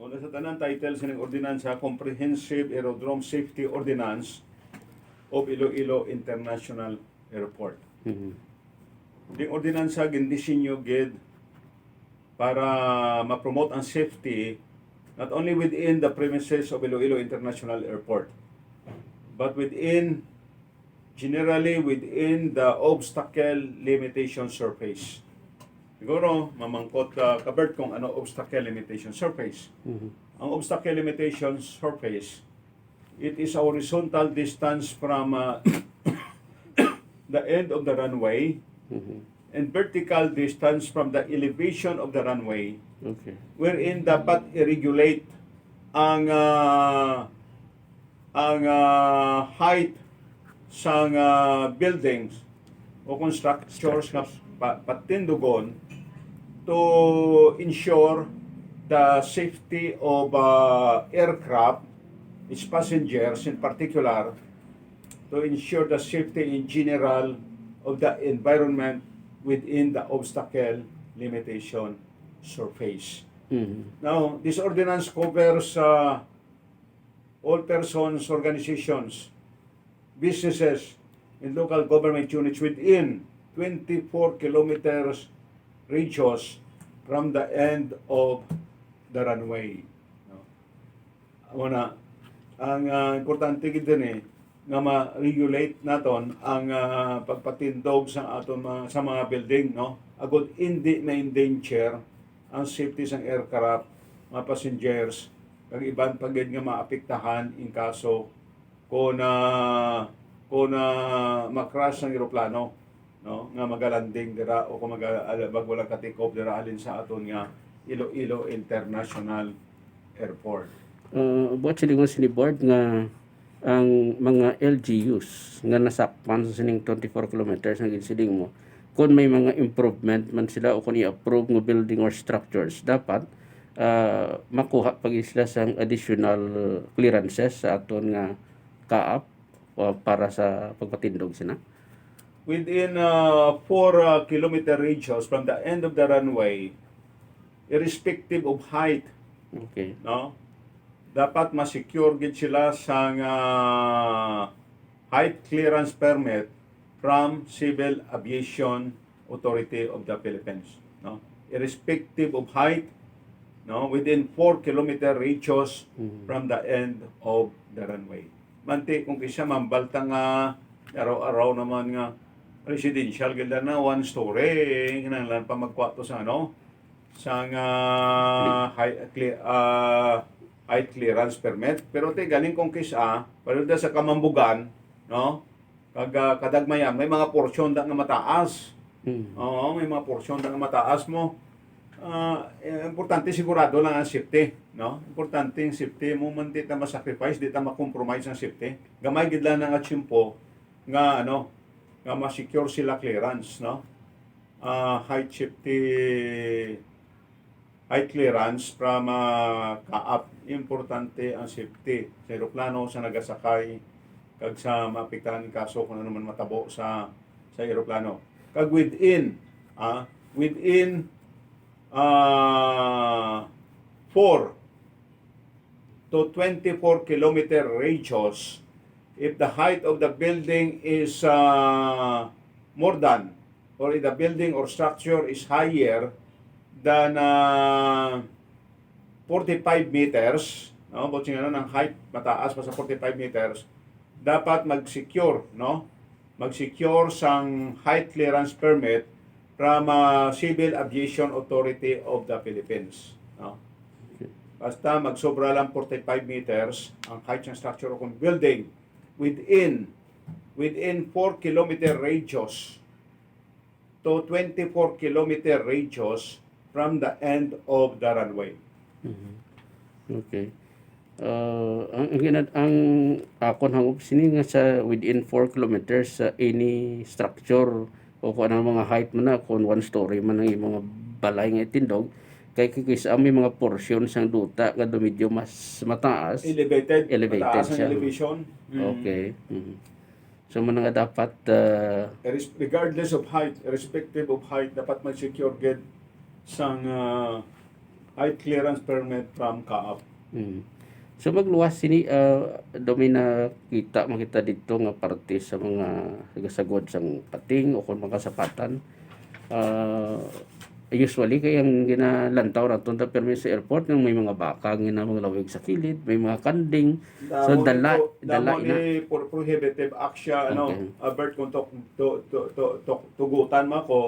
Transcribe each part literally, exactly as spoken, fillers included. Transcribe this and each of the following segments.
Una sa tanan, title sining ordinansa, Comprehensive Aerodrome Safety Ordinance of Iloilo International Airport. Mhm. Ding ordinansa gindisenyo gid para ma-promote ang safety not only within the premises of Iloilo International Airport, but within, generally within the obstacle limitation surface. Siguro, mamangkot ka, Kabert, kung ano obstacle limitation surface. Mhm. Ang obstacle limitation surface, it is a horizontal distance from, uh, the end of the runway Mhm. and vertical distance from the elevation of the runway, Okay. wherein dapat i-regulate ang, ah, ang, ah, height sang, ah, buildings o kung structures nga Structures. pa-, patindugon to ensure the safety of, ah, aircraft, its passengers in particular, to ensure the safety in general of the environment within the obstacle limitation surface. Mhm. Now, this ordinance covers, uh, all persons, organizations, businesses, and local government units within twenty-four kilometers radius from the end of the runway. No? Amo na, ang, ah, importante gid din eh, nga ma-regulate naton ang, ah, pagpatindog sa aton mga, sa mga building, no? Agud indi ma-endanger ang safety sang aircraft, mga passengers, kag iban pa gid nga maapektahan in kaso kung, ah, kung, ah, ma-crash ang eroplano, no, nga magalanding dira o kung maga-, ala-, bag wala ka take off dira halin sa aton nga Iloilo International Airport. Ah, buot silingon sini, Board, nga ang mga L G Us nga nasakpan sa sining twenty-four kilometers nga ginsiling mo, kung may mga improvement man sila o kung i-approve nga building or structures, dapat, ah, makuha pa gid sila sang additional clearances sa aton nga CAAP, ah, para sa pagpatindog sina? Within, ah, four, ah, kilometer radius from the end of the runway, irrespective of height, Okay. no? Dapat ma-secure gid sila sang, ah, height clearance permit from Civil Aviation Authority of the Philippines, no? Irrespective of height, no, within four kilometer radius Mhm. from the end of the runway. Manti kung kinsa mambalta nga araw-araw naman nga residential gid na one story, kinahanglan pa magkuha to sa ano, sang, ah, high, cle-, ah, height clearance permit. Pero ti galing kung kis-a, pareho da sa Kamambugan, no? Kag, ah, Kadagmayan, may mga porsyon da nga mataas. Mm. Oo, may mga porsyon da nga mataas mo. Ah, eh, importante sigurado lang ang safety, no? Importante ang safety mo, man di ta ma-sacrifice, di ta ma-compromise ang safety. Gamay gid lang nga tiyempo nga, ano, nga ma-secure sila clearance, no? Ah, height safety, height clearance from, ah, CAAP. Importante ang safety sa eroplano, sa nagasakay, kag sa maapektahan kaso kung ano man matabo sa, sa eroplano. Kag within, ah, within, ah, four to twenty-four kilometer radius, if the height of the building is, ah, more than, or if the building or structure is higher than, ah, forty-five meters, no? Buot silingon, ang height mataas pa sa forty-five meters, dapat mag-secure, no? Mag-secure sang height clearance permit from, ah, Civil Aviation Authority of the Philippines, no? Okay. Basta magsobra lang forty-five meters ang height sang structure o kung building within, within four kilometer radius to twenty-four kilometer radius from the end of the runway. Mhm. Okay. Ah, ang, ang, ginad-, ang akon hangop sini nga sa within four kilometers sa any structure o kung anong mga height man na, kung one story man ang imong balay nga itindog, kay kis-a may mga porsyon sang duta nga daw medyo mas mataas. Elevated, Elevated mataas ang siya. elevation. Mm. Okay. Mhm. So, muna nga dapat, ah, Iris-, regardless of height, irrespective of height, dapat mag-secure gid sang, ah, Height clearance permit from CAAP. Mm. So magluwas sini, ah, daw may nakita, makita dito nga parte sa mga nagasagod sang pating o kung mga sapatan. Ah, usually kay ang ginalantaw naton ta permi sa airport nga may mga baka nga mga lawig sa kilid, may mga kanding. So Damo dala ni po- dala damo ina. Ni pro- prohibitive act siya, ano, Okay. Albert, kung tuk- tu- tu- tu- tu- tugutan mo ako,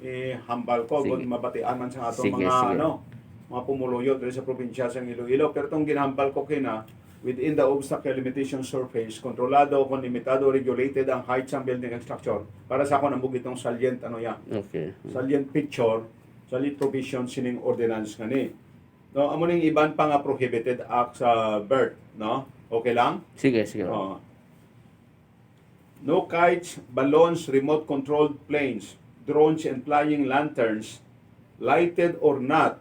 ihambal ko, Sige. Kung mabatian man sa ato Sige, mga, sige. Ano, mga pumuluyo diri sa probinsya sa Iloilo. Pero itong ginhambal ko kina, within the obstacle limitation surface, kontrolado kung limitado, regulated ang height sang building and structure. Para sa ako, nambog itong salient, ano yan, Okay. Salient feature, salient provision sining ordinance nga ni. No, amo ning iban pa nga prohibited act sa Bert, no? Okay lang? Sige, sige. Oh. No kites, balloons, remote controlled planes, drones, and flying lanterns, lighted or not,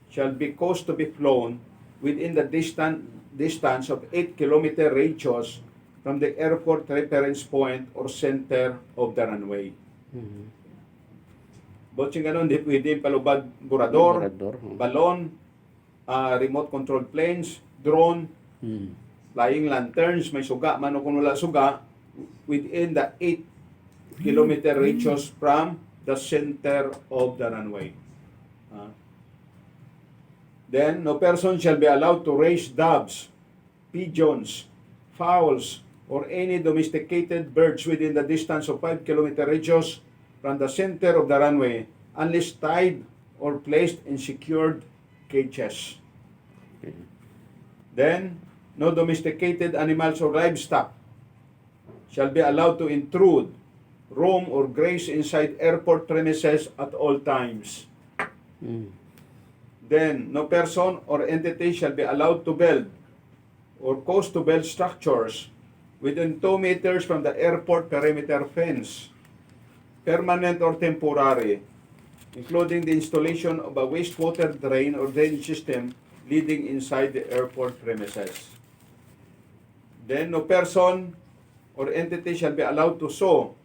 shall be caused to be flown within the distant distance of eight kilometer radius from the airport reference point or center of the runway. Mhm. But sing ganon, di pwede palubad burador, Burador, hmm. Balon, ah, remote control planes, drone, Hmm. Flying lanterns, may suga man o kung wala suga, within the eight kilometer radius from the center of the runway. Ah. Then, no person shall be allowed to raise doves, pigeons, fowls, or any domesticated birds within the distance of five kilometer radius from the center of the runway unless tied or placed in secured cages. Okay. Then, no domesticated animals or livestock shall be allowed to intrude, roam, or graze inside airport premises at all times. Mm. Then, no person or entity shall be allowed to build or cause to build structures within two meters from the airport perimeter fence, permanent or temporary, including the installation of a wastewater drain or drainage system leading inside the airport premises. Then, no person or entity shall be allowed to sow,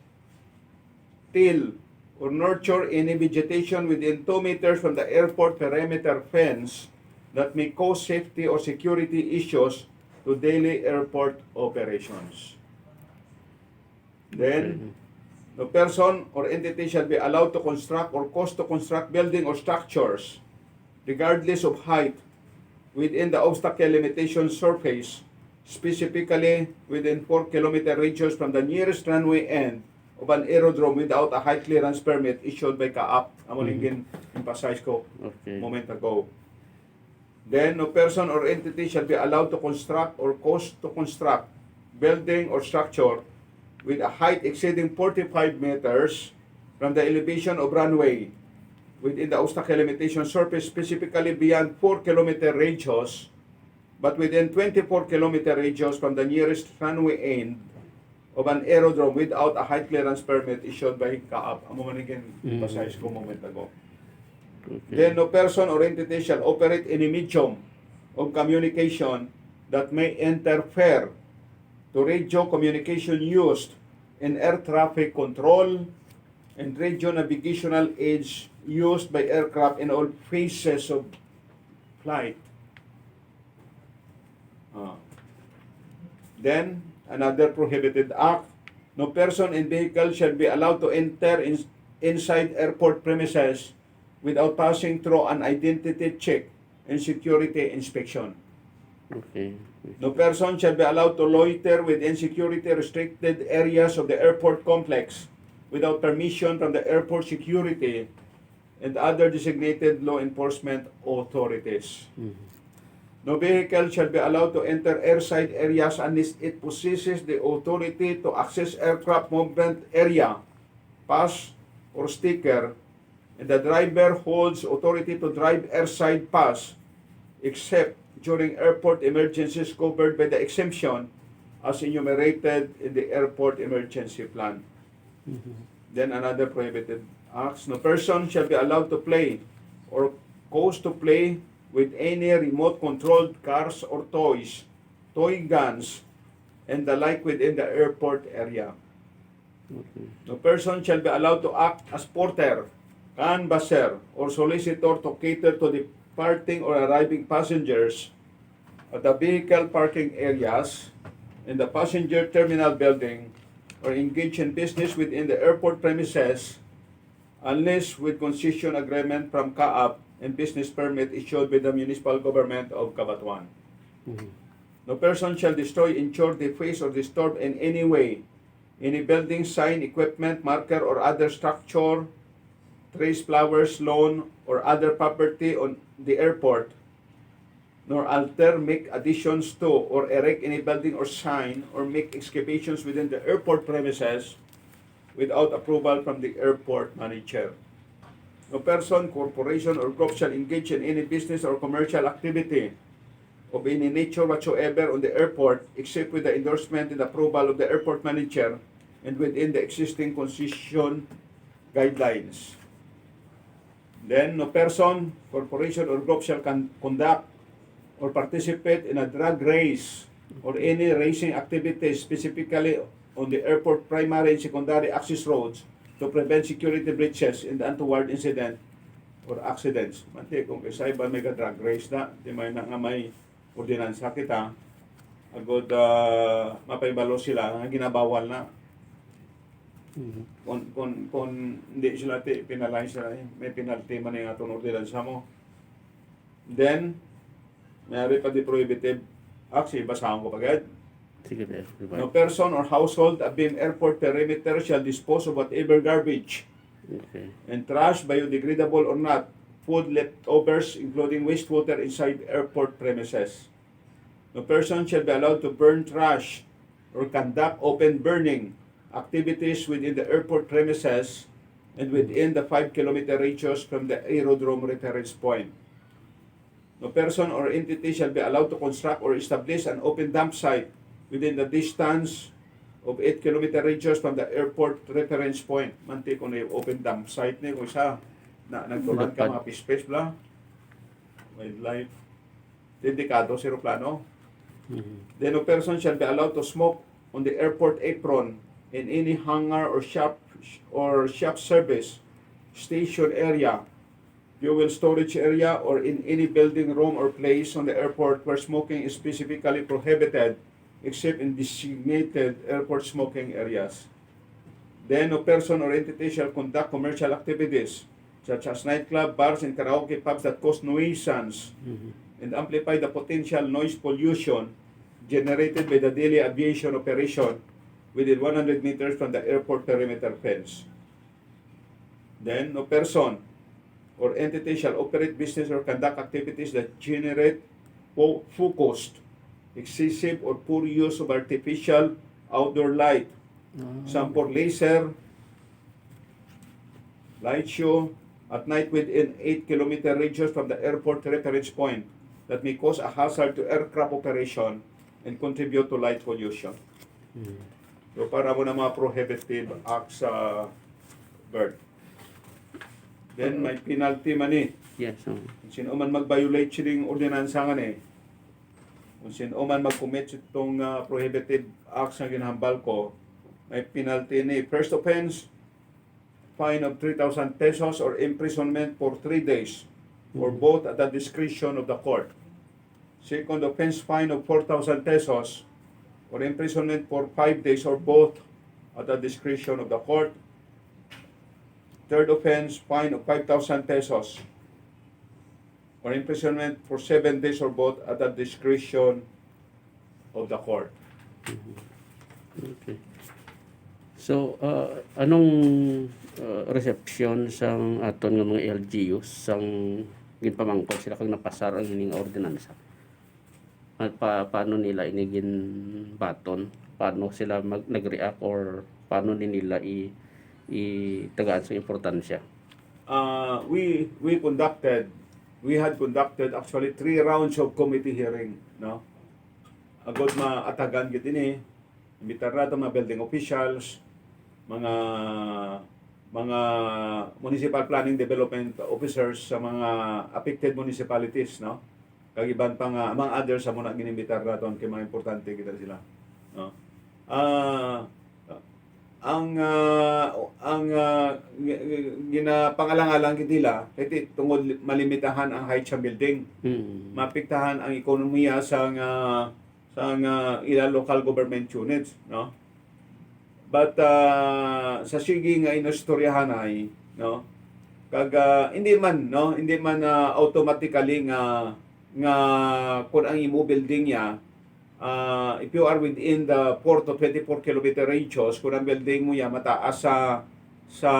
till, or nurture any vegetation within two meters from the airport perimeter fence that may cause safety or security issues to daily airport operations. Then, no person or entity shall be allowed to construct or cause to construct building or structures, regardless of height, within the obstacle limitation surface, specifically within four kilometer radius from the nearest runway end of an aerodrome without a height clearance permit issued by CAAP. Amo ning Mhm. gin-emphasize ko Okay. moment ago. Then, no person or entity shall be allowed to construct or cause to construct building or structure with a height exceeding forty-five meters from the elevation of runway within the obstacle limitation surface, specifically beyond four kilometer radius, but within twenty-four kilometer radius from the nearest runway end of an aerodrome without a height clearance permit issued by CAAP. Amo man ang gin-emphasize ko moment ago. Okay. Then, no person or entity shall operate any medium of communication that may interfere to radio communication used in air traffic control and radio navigational aids used by aircraft in all phases of flight. Ah. Then, another prohibited act, no person and vehicle shall be allowed to enter in, inside airport premises without passing through an identity check and security inspection. Okay. No person shall be allowed to loiter within security restricted areas of the airport complex without permission from the airport security and other designated law enforcement authorities. Mhm. No vehicle shall be allowed to enter airside areas unless it possesses the authority to access aircraft movement area pass or sticker, and the driver holds authority to drive airside pass except during airport emergencies covered by the exemption as enumerated in the airport emergency plan. Mhm. Then another prohibited acts, no person shall be allowed to play or cause to play with any remote controlled cars or toys, toy guns, and the like within the airport area. Okay. No person shall be allowed to act as porter, canvasser, or solicitor to cater to the departing or arriving passengers at the vehicle parking areas in the passenger terminal building or engage in business within the airport premises unless with concession agreement from CAAP and business permit issued by the municipal government of Cabatuan. Mhm. No person shall destroy, injure, deface, or disturb in any way any building, sign, equipment, marker, or other structure, trees, flowers, lawn, or other property on the airport, nor alter, make additions to, or erect any building or sign, or make excavations within the airport premises without approval from the airport manager. No person, corporation, or group shall engage in any business or commercial activity of any nature whatsoever on the airport except with the endorsement and approval of the airport manager and within the existing concession guidelines. Then, no person, corporation, or group shall con-, conduct or participate in a drag race or any racing activities specifically on the airport primary and secondary access roads to prevent security breaches and untoward incident or accidents. Manti kung kay sa iba may drag race na, di may na nga may ordinansa kita, agod, ah, mapahibalo sila nga ginabawal na. Mhm. Kung, kung, kung hindi sila ti penalize na, eh, may penalty man yung atong ordinansa mo. Then, may ari pa di prohibitive act, sige, basahon ko pa gid. Sige, sir. Diba? No person or household abim airport perimeter shall dispose of whatever garbage Okay. and trash, biodegradable or not, food leftovers, including wastewater inside airport premises. No person shall be allowed to burn trash or conduct open burning activities within the airport premises and within the five kilometer radius from the aerodrome reference point. No person or entity shall be allowed to construct or establish an open dump site within the distance of eight kilometer radius from the airport reference point. Manti ko na yung open dump site ni, kung sa na, nagturan ka Dapat. mga fish, fish bla, wildlife. Delikado sa eroplano. Mhm. Then no person shall be allowed to smoke on the airport apron, in any hangar or shop, or shop service station area, fuel storage area, or in any building, room, or place on the airport where smoking is specifically prohibited, except in designated airport smoking areas. Then no person or entity shall conduct commercial activities such as nightclub, bars, and karaoke pubs that cause nuisance Mhm. and amplify the potential noise pollution generated by the daily aviation operation within one hundred meters from the airport perimeter fence. Then, no person or entity shall operate business or conduct activities that generate fo-, focused, excessive, or poor use of artificial outdoor light, Ah. some for laser, light show, at night within eight kilometer radius from the airport reference point that may cause a hazard to aircraft operation and contribute to light pollution. Hmm. So, para mo na mga prohibitive acts sa bird. Then, may penalty man ni. Yes, oo. Kung sino man mag-violate sining ordinansa nga ni, kung sino man mag-commit itong, ah, prohibitive acts nga ginhambal ko, may penalty ni. First offense, fine of three thousand pesos or imprisonment for three days or Mhm. both at the discretion of the court. Second offense, fine of four thousand pesos or imprisonment for five days or both at the discretion of the court. Third offense, fine of five thousand pesos or imprisonment for seven days or both at the discretion of the court. Okay. So, ah, anong, ah, reception sang aton nga mga L G Us sang ginpamangkot sila kag napasar ang ining ordinansa? At pa-, paano nila ini ginbaton? Paano sila mag-, nag-react or paano ni nila i-, itagaan sa importansya? Uh, we, we conducted, we had conducted actually three rounds of committee hearing, no? Agod maatagan gid ini, imbitar nato mga building officials, mga, mga municipal planning development officers sa mga affected municipalities, no? Kag iban pa nga, among others, amo na ginimbitar naton kay mga importante kita sila, no? Ah, Ang, ah, ang, ah, gi-, gi-, ginapangalang-alang gid nila, kay ti-, tungod li-, malimitahan ang height sa building. Mm. Maapektahan ang ekonomiya sang, ah, sang, ah, ila local government units, no? But, ah, sa sige nga inistoryahanay, no? Kag, ah, hindi man, no? Hindi man, ah, automatically nga, nga kung ang imo building niya, ah, if you are within the four to twenty-four kilometer radius, kung ang building mo niya mataas sa, sa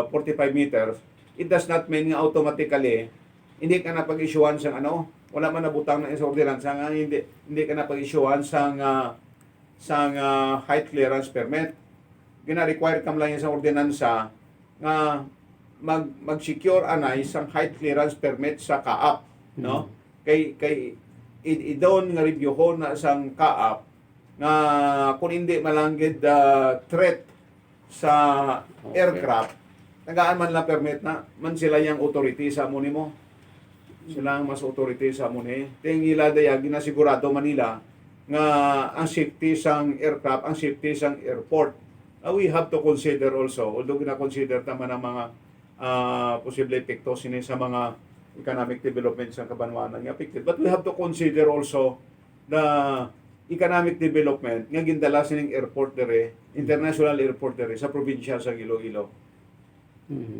forty-five meters, it does not mean nga automatically hindi ka na pag-isyuhan sang ano, wala man nabutang na sa ordinansa nga hindi, hindi ka na pag-isyuhan sang, ah, sang, ah, height clearance permit. Gina-require ka man lang sa ordinansa nga mag-, mag-secure anay sang height clearance permit sa CAAP, no? Mm. Kay, kay id-, idon nga reviewhon na sang CAAP nga kung hindi man lang gid, ah, threat sa Okay. aircraft, tagaan man lang permit na, man sila yang authority sa amo nimo. Sila ang mas authority sa amo ni. Ting ila daya, ginasigurado man nila nga ang safety sang aircraft, ang safety sang airport. Ah, we have to consider also, although gina-consider ta man ang mga, ah, posible epekto sini sa mga economic development sa kabanwanan nga affected. But we have to consider also the economic development nga gindala sining airport diri, international airport diri sa probinsya sa Iloilo. Mhm.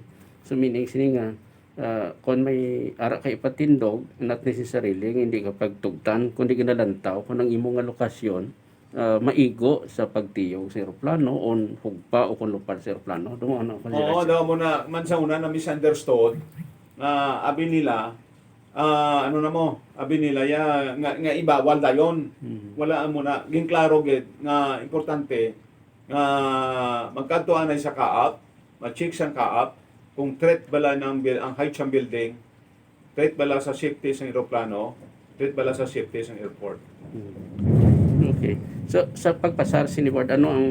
So, meaning sini nga, ah, kon may ara ka ipatindog, not necessarily nga hindi ka pagtugtan, kundi ginalantaw kung ang imo nga lokasyon, ah, maigo sa pagtiyog sa eroplano o hugpa o kung lupad sa eroplano. Dumo na ang Oo, consideration. Daw mo na, man sa una na misunderstood, nga abi nila, ah, ano na mo, abi nila ya, nga, nga ibawal dayon. Mhm. Wala mo na, ginklaro gid nga importante nga magkadto anay sa CAAP, ma-check sang CAAP kung threat bala ng buil-, ang height sang building, threat bala sa safety sang eroplano, threat bala sa safety sang airport. Hmm. Okay. So, sa pagpasar sini, Board, ano ang,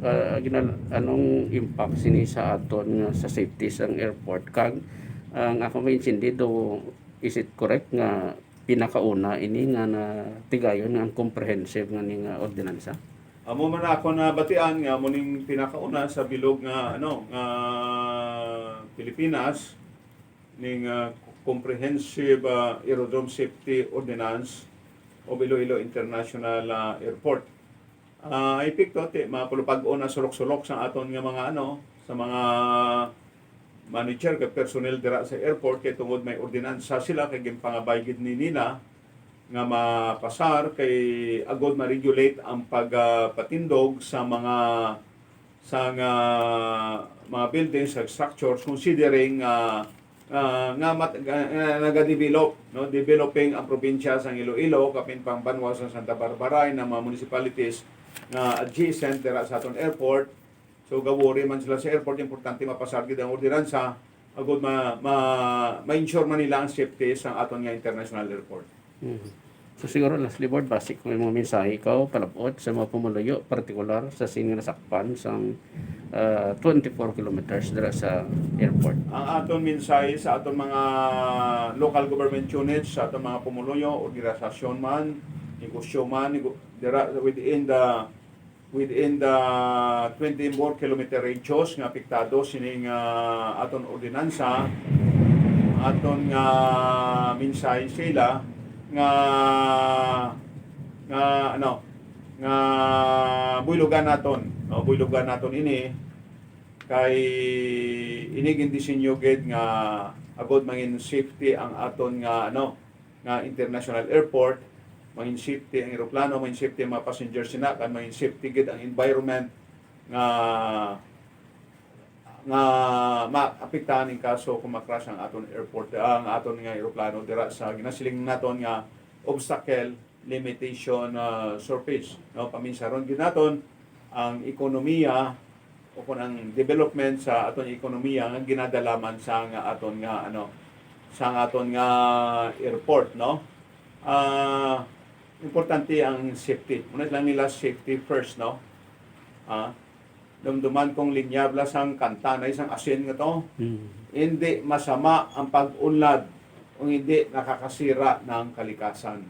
ah, ginal-, anong impact sini sa aton nga sa safety sang airport? Kag, ang ako maintindido, is it correct nga pinakauna ini nga natigayon nga ang comprehensive nga ni nga ordinansa? Amo man ako nabatian nga amo ning pinakauna sa bilog nga, ano, nga Pilipinas, ning, ah, Comprehensive, ah, Aerodrome Safety Ordinance of Iloilo International, ah, Airport. Ah, epekto ti mapalupag-on na sulok-sulok sa aton nga mga, ano, sa mga manager kag personnel dira sa airport, kay tungod may ordinansa sila kay ginpangabay gid ni nila nga mapasar kay agod ma-regulate ang pag, ah, patindog sa mga, sa nga mga buildings, sa structures, considering, ah, ah, nga mat-, nga, nga nagadevelop, no? Developing ang probinsya sang Iloilo, kapin pang banwa sa Santa Barbara, ang mga municipalities nga adjacent dira sa aton airport. So, gawori man sila sa airport, importante mapasar gid ang ordinansa, agud ma-, ma-, ma-ensure man nila ang safety sa aton nga international airport. Mhm. So, siguro, lastly, Board, basi kung may mga mensahe ikaw, palabot sa mga pumuluyo, partikular sa sini nga nasakpan sang, ah, twenty-four kilometers dira sa airport. Ang aton mensahe sa aton mga local government units, sa aton mga pumuluyo, organisasyon man, negosyo man, nego-, dira within the within the twenty more kilometer radius nga apektado sining, ah, aton ordinansa, aton nga mensahe sa ila nga, nga, ano, nga buylogan naton, no? Buylogan naton ini kay ini gindisenyo gid nga agud mangin safety ang aton nga, ano, nga international airport, mangin safety ang eroplano, mangin safety ang mga passengers sina, kag mangin safety gid ang environment nga, nga maapektahan in kaso kung ma-crash ang aton airport, ang aton nga eroplano dira sa ginasiling naton nga obstacle limitation, ah, surface, no? Paminsaron gid naton ang ekonomiya o kung ang development sa aton ekonomiya nga ginadala man sa nga aton nga, ano, sa nga aton nga airport, no? Ah, importante ang safety. Muna lang nila safety first, no? Ah, dumduman kong linya bala sang kanta na isang asin nga to. Mm. Hindi masama ang pag-unlad kung hindi nakakasira ng kalikasan.